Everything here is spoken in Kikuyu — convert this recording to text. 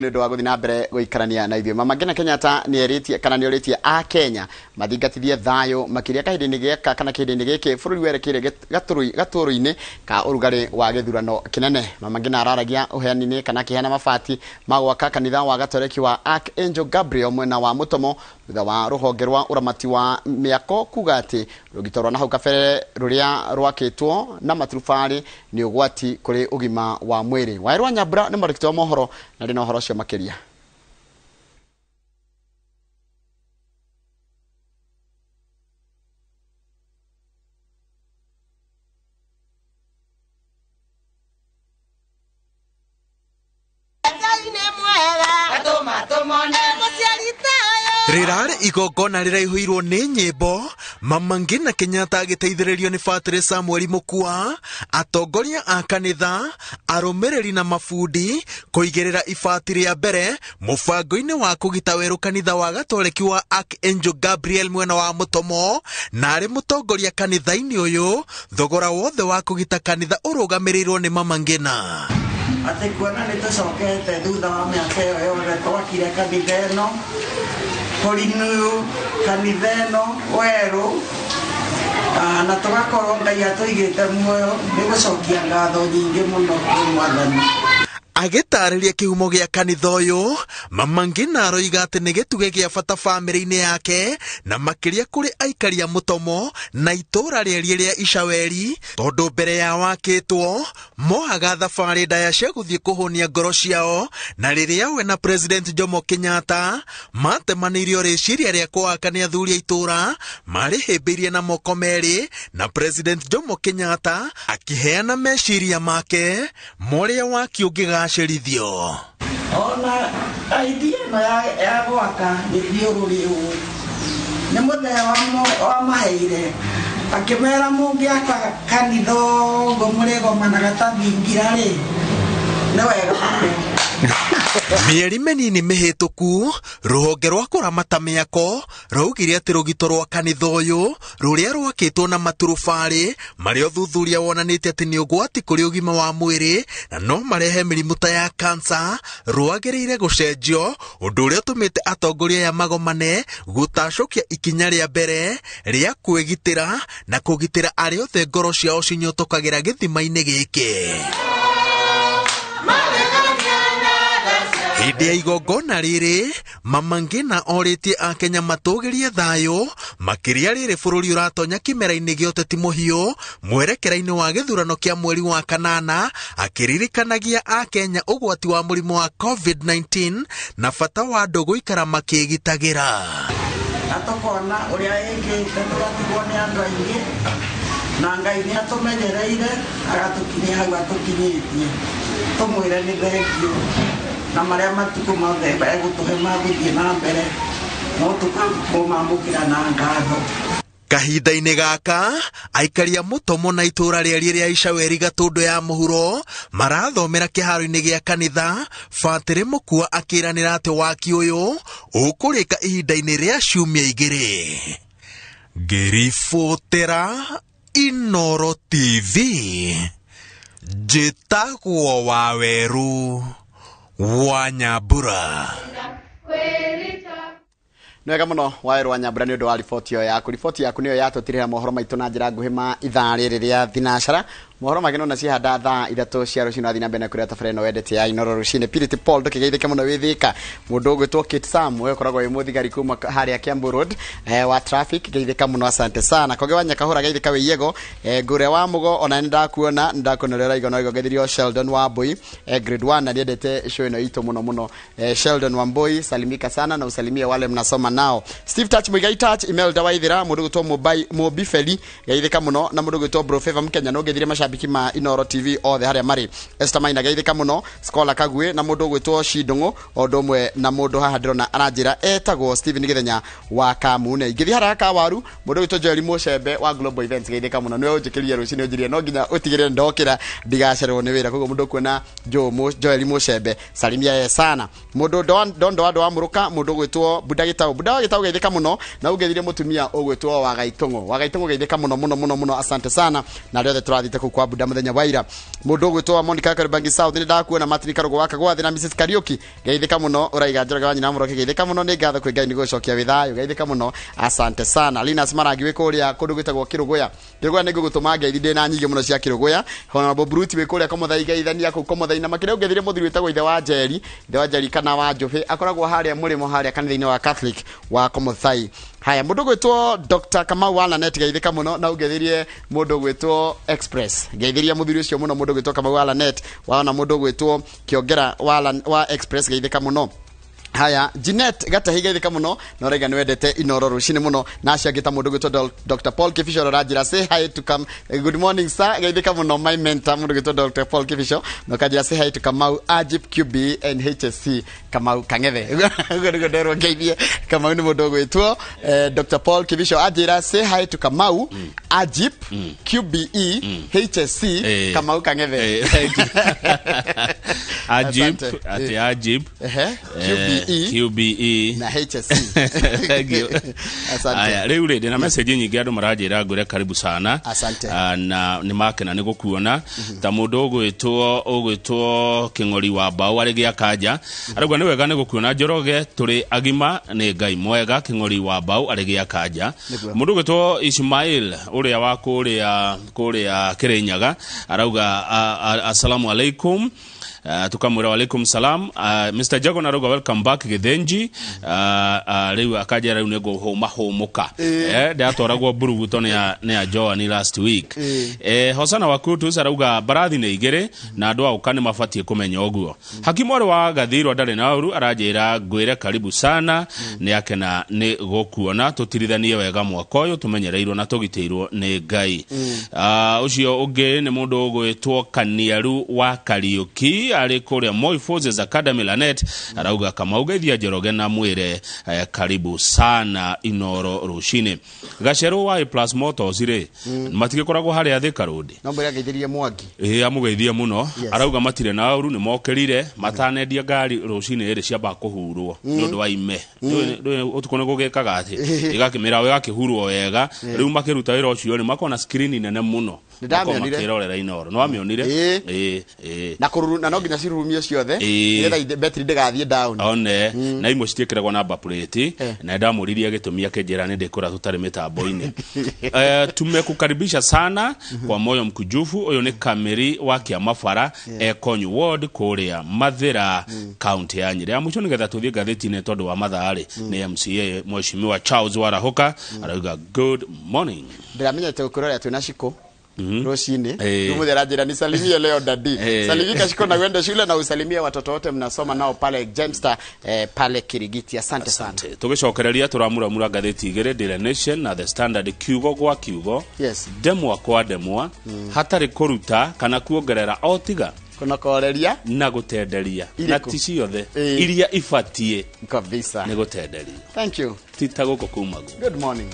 Nĩ ũndũ wa gũthiĩ na mbere gũikarania na ithuĩ. Mama Ngina Kenyatta nĩ erĩtie kana nĩ orĩtie a Kenya mathingatithie thayũ makĩria kahinda-inĩ gĩaka kana kĩhinda-inĩ gĩkĩ bũrũri werekeire gatũrũ-inĩ ka ũrugarĩ wa gĩthurano kĩnene. Mama Ngina araragia ũheani-inĩ kana akĩheana mabati ma gwaka kanitha wa Gatoreki wa Archangel Gabriel mwena wa Mũtomo thutha wa rũhonge rwa ũramati wa mĩako kuga atĩ rũgito rwa nahau kabere rũrĩa rwakĩtwo na maturubarĩ nĩ ũgwati kũrĩ ũgima wa mwĩrĩ. Waerwa Nyambura nĩ mwandĩki wa mohoro na rĩ na ũhoro ũcio makĩria. Rĩrarĩ igongona rĩraihũirwo nĩ nyĩmbo. Mama Ngina Kenyatta agĩteithĩrĩrio nĩ Batĩrĩ Samuel Mũkua, atongoria a kanitha, arũmĩrĩri na mabundi kũigĩrĩra ibati rĩa mbere mũbango-inĩ wa kũgita werũ kanitha wa Gatoreki wa Archangel Gabriel mwena wa Mũtomo, na arĩ mũtongoria kanitha-inĩ ũyũ. Thogora wothe wa kũgita kanitha ũrũgamĩrĩirwo nĩ Mama Ngina. Atĩ kuona nĩ tũcokete thutha wa mĩaka ĩyo yothe twakire kanitha ĩno, kũrinew kanitha ĩno werũ, na tũgakorwo Ngai atũigĩte muoyo, nĩ gũcokia ngatho nyingĩ mũno kwĩ Mwathani. Agĩtarĩria kĩhumo gĩa kanitha ũyũ, Mama Ngina aroiga atĩ nĩ gĩtugĩ gĩa bata bamĩrĩ-inĩ yake na makĩria kũrĩ aikari a Mũtomo na itũũra rĩariĩ rĩa Icaweri, tondũ mbere ya wakĩtwo mohaga thabarĩ ndaya cia gũthiĩ kũhũnia ngoro ciao, na rĩrĩa we na President Jomo Kenyatta matemanĩirio rĩciria rĩa kũwaka nĩ athuri a itũũra marĩhĩmbĩirie na moko merĩ, na President Jomo Kenyatta akĩheana meciria make morĩa waki ũngĩgacĩrithio. Ona idea ĩno ya gwaka gĩthiũrũrĩ ũũ nĩ mũthee wamaheire, akĩmera mũngĩaka kanitha ũguo mũrĩgomanaga ta thingira rĩ, nĩ wega mũno. Mĩeri mĩnini mĩhĩtũku, rũhonge rwa kũramata mĩako rwaugire atĩ rũgito rwa kanitha ũyũ rũrĩa rwakĩtwo na maturubarĩ marĩa ũthuthuria wonanĩtie atĩ nĩ ũgwati kũrĩ ũgima wa mwĩrĩ na no marehe mĩrimũ ta ya kansa rwagĩrĩire gũcenjio, ũndũ ũrĩa ũtũmĩte atongoria aya magomane gũtacũkia ikinya rĩa mbere rĩa kwĩgitĩra na kũgitĩra arĩa othe ngoro ciao cinyotokagĩra gĩthima-inĩ gĩkĩ. Hĩndĩ ya igongona rĩrĩ, Mama Ngina orĩtie Akenya matũgĩrie thayũ makĩria rĩrĩ bũrũri ũratonya kĩmera-inĩ gĩa ũteti mũhiũ mwerekera-inĩ wa gĩthurano kĩa mweri wa kanana, akĩririkanagia Akenya ũgwati wa mũrimũ wa COVID-19 na bata wa andũ gũikara makĩgitagĩra. Na tũkona ũrĩa ĩkĩte tũgatigwo nĩ andũ aingĩ, na Ngai nĩ atũmenyereire agatũkinyia hau atũkinyĩtie, tũmwĩre nĩ thengiũ na marĩa matukũ mothe egũtũhe magũthiĩ na mbere, no tũkamũmamũkĩra na ngatho. Kahinda-inĩ gaka, aikari a Mũtomo na itũũra rĩariĩ rĩa Icaweri Gatũndũ ya mũhuro marathomera kĩharo-inĩ gĩa kanitha. Batĩrĩ Mũkua akĩranĩra atĩ waki ũyũ ũkũrĩka ihinda-inĩ rĩa ciumia igĩrĩ. Ngĩribotera Inooro TV, njĩtagwo Waweru wa Nyambura. Nĩ wega mũno Waweru wa Nyambura nĩ ũndũ wa riboti ĩyo yaku. Riboti yaku nĩyo yatũtirĩra mohoro maitũ na njĩra nguhĩ ma ithaa rĩrĩ rĩa thinacara. Mohoro mangĩ no nacihanda thaa 3 cia rũcinĩ wathiĩ na mbere na kũrĩa tabarĩra ĩno wendete ya Inooro rũcinĩ. Purity Paul ndũkĩgeithĩke mũno wĩ Thika. Mũndũ ũgwĩtwo Kate Sam we ũkoragwo wĩ mũthigari kuma harĩa Kiambu Road, wa traffic, geithĩka mũno, asante sana. Koge wa Nyakahũra geithĩka wĩ Yego, Ngũre wa Mũgo ona nĩ ndakuona, nĩ ndakuona ũrĩa ũraiga no ngeithirio Sheldon wa Mbui, grade 1 na nĩendete show ĩno itũ mũno mũno. Sheldon Wambui salimika sana na usalimie wale mnasoma nao. Steve Touch Muigai Touch Imelda Waithira mũndũ gwĩtwo Mubai Mobifeli geithĩka mũno na mũndũ gwĩtwo Bro Favor Mkenya no ngeithire mashabiki ma Inooro TV othe harĩa marĩ. Esther Maina geithĩka mũno, Scholar Kagwe na mũndũ gwĩtwo Shindũng'ũ o ũndũ ũmwe na mũndũ haha ndĩrona aranjĩra etagwo Steven Githenya wa Kamune. Ingĩthiĩ harĩa Kawaru mũndũ gwĩtwo Joel Mucembe wa Global Events geithĩka mũno, nĩwe ũnjĩkĩrire rũcinĩ ũnjĩrire no nginya ũtigĩrĩre ndokĩra ndigacererwo nĩ wĩra, koguo mũndũ kuona Joel Mucembe salimia ye sana. Mũndũ ndondo wa andũ wa Mũrũka, mũndũ ũgwĩtwo Buda Gĩtaũ, Buda wa Gĩtaũ geithĩka mũno, na ũngĩthire mũtumia ũgwĩtwo wa Gaitũng'ũ, wa Gaitũng'ũ geithĩka mũno mũno mũno mũno, asante sana na arĩa othe tũrathiĩte kũu. kwa Buda muthenya wa ira. Mundu ugwitwo Monica Karbangi South ni ndakuona. Martin Karugo wa Kagwathi na Mrs Kariuki, geithika muno. Uraiga Njoroge wa nyina Muroki, geithika muno, ni ngatho kwi Ngai ni gucokia wi thayo, geithika muno, asante sana. Linus Marangi wi kuria kundu gwitagwo Kiruguya, Kiruguya ni ngugutuma ngeithi ndina nyingĩ muno cia Kiruguya. Honorable Bruti wi kuria Komothai, geithania kuu Komothai. Na makĩria ũngethire mũthuri wĩtagwo ithe wa Njeri, ithe wa Njeri kana wa Njũbĩ, akoragwo harĩa mũrĩmo harĩa kanitha-inĩ wa Catholic wa Komothai. Haya, mũndũ gwĩtwo Dr. Kamau wa Lanet, geithĩka mũno, na ũngethirie mũndũ gwĩtwo Express, geithiria mũthuri ũcio mũno, mũndũ gwĩtwo Kamau wa Lanet, waona mũndũ gwĩtwo Kĩongera wa Express, geithĩka mũno. Haya, Jeanette Gatahi, geithĩka mũno, na ũraiga nĩ wendete Inoro rũcinĩ mũno, na acio angĩ ta mũndũ gwĩtwo Dr. Paul Kibicho ũranjĩra say hi to come, good morning sir, geithĩka mũno my mentor, mũndũ gwĩtwo Dr. Paul Kibicho, na ũkanjĩra say hi to Kamau Ajib QB and HSC Kamau Kang'ethe. Ũguo nĩguo nderwo ngeithie Kamau nĩ mũndũ ũgwĩtwo Dr. Paul Kibicho, anjĩra say hi to Kamau Ajib QBE HSC Kamau Kang'ethe. Thank you. Ajib. Asante. Ati Ajib. Ehe, QBE QBE na HSC. Thank you. Asante. Aya, rĩu rĩ, ndĩna message nyingĩ, andũ maranjĩra ngwĩre karibu sana. Asante. Ah, na nĩ makena nĩ gũkuona ta mũndũ ũgwĩtwo Kĩng'ori wa Mbaũ arĩ gĩa Kanja, arauga nĩ wega nĩ gũkuona Njoroge, tũrĩ agima, nĩ Ngai mwega. Kĩng'ori wa Mbaũ arĩ gĩa Kanja. Nĩguo. Mũndũ ũgwĩtwo Ismail ũrĩa wa kũrĩa Kĩrĩnyaga arauga assalamu alaikum. Tukamwĩra walaikum salam. Mr Jagon arauga welcome back Githinji. Rĩu akanjĩra rĩu nĩ ngũhũma hũmũka, ndatwaragwo mburuguto nĩ a Joani last week. Hosana wa Kutus arauga mbarathi nĩ igĩrĩ na andũ a ũka nĩ mabatiĩ kũmenya ũguo. Hakimu ũrĩ wa Gathirwa ndarĩ na ũru, aranjĩra ngwĩre karibu sana, nĩ akena nĩ gũkuona, tũtirithanie wega mwaka ũyũ tũmenyereirwo na tũgitĩirwo nĩ Ngai. Ũcio ũngĩ nĩ mũndũ ũgwĩtwo Kaniaru wa Kariuki arĩ kũrĩa Moi Forces Academy Lanet, arauga Kamau geithia Njoroge na mwĩre karibu sana Inoro rũcinĩ. Gacerũ wa A Plus Motors rĩ, matigĩkoragwo harĩa Thika Road. No mwĩre angeithĩrie Mwangi. Ĩĩ, amũgeithie mũno. Arauga matirĩ na ũru, nĩ mokĩrire matanendia ngari rũcinĩ ĩrĩ ciambaga kũhurwo nĩ ũndũ wa ime. Ndũĩ ũtukũ nĩ gũgĩkaga atĩ ĩgakĩmĩra ĩgakĩhurwo wega, rĩu makĩruta wĩra ũcio rĩ, makona screen nene mũno. Nĩ ndamĩonire. Makorwo makĩrorera Inoro. Nĩ wamĩonire? Ĩĩ. Ĩĩ. Na kũruru na no nginya cirurumio ciothe Ĩĩ. nĩgetha betri ndĩgathiĩ down. One na imwe citiĩkĩragwo namba plate. Na ndamũririe gĩtũmi, akĩnjĩra nĩ ndĩkũra tũtarĩ mĩtambo-inĩ. Tumekukaribisha sana kwa moyo mkujufu. Ũyũ nĩ Kamĩri wa Kĩamabara, Ekonyu Ward, kũrĩa Mathĩra, kaunti ya Nyĩrĩ. Ya mũico nĩgetha tũthiĩ ngathĩti-inĩ tondũ wa mathaa rĩ, nĩ MCA Mheshimiwa Charles Warahuka, arauga good morning. Ndĩramenyete gũkwĩrorera twĩna Shiko rũcinĩ. Eh. Rĩu mũthĩ aranjĩra nisalimie leo daddy. Eh. Salimika Shiko na uende shule na usalimie watoto wote mnasoma nao pale Gemstar, pale Kirigiti. Asante sana. Tũgĩcokereria tũramuramura ngathĩti igĩrĩ, Daily Nation na The Standard, kiugo gwa kiugo, ndemwa kwa ndemwa, hatarĩ kũruta kana kuongerera o tiga Kunokoreria na gũtenderia na Irĩkũ? ti ciothe, Ĩĩ. iria ibatiĩ kabisa. nĩ gũtenderia. Thank you. Ti ta gũkũ kumagwo. Good morning.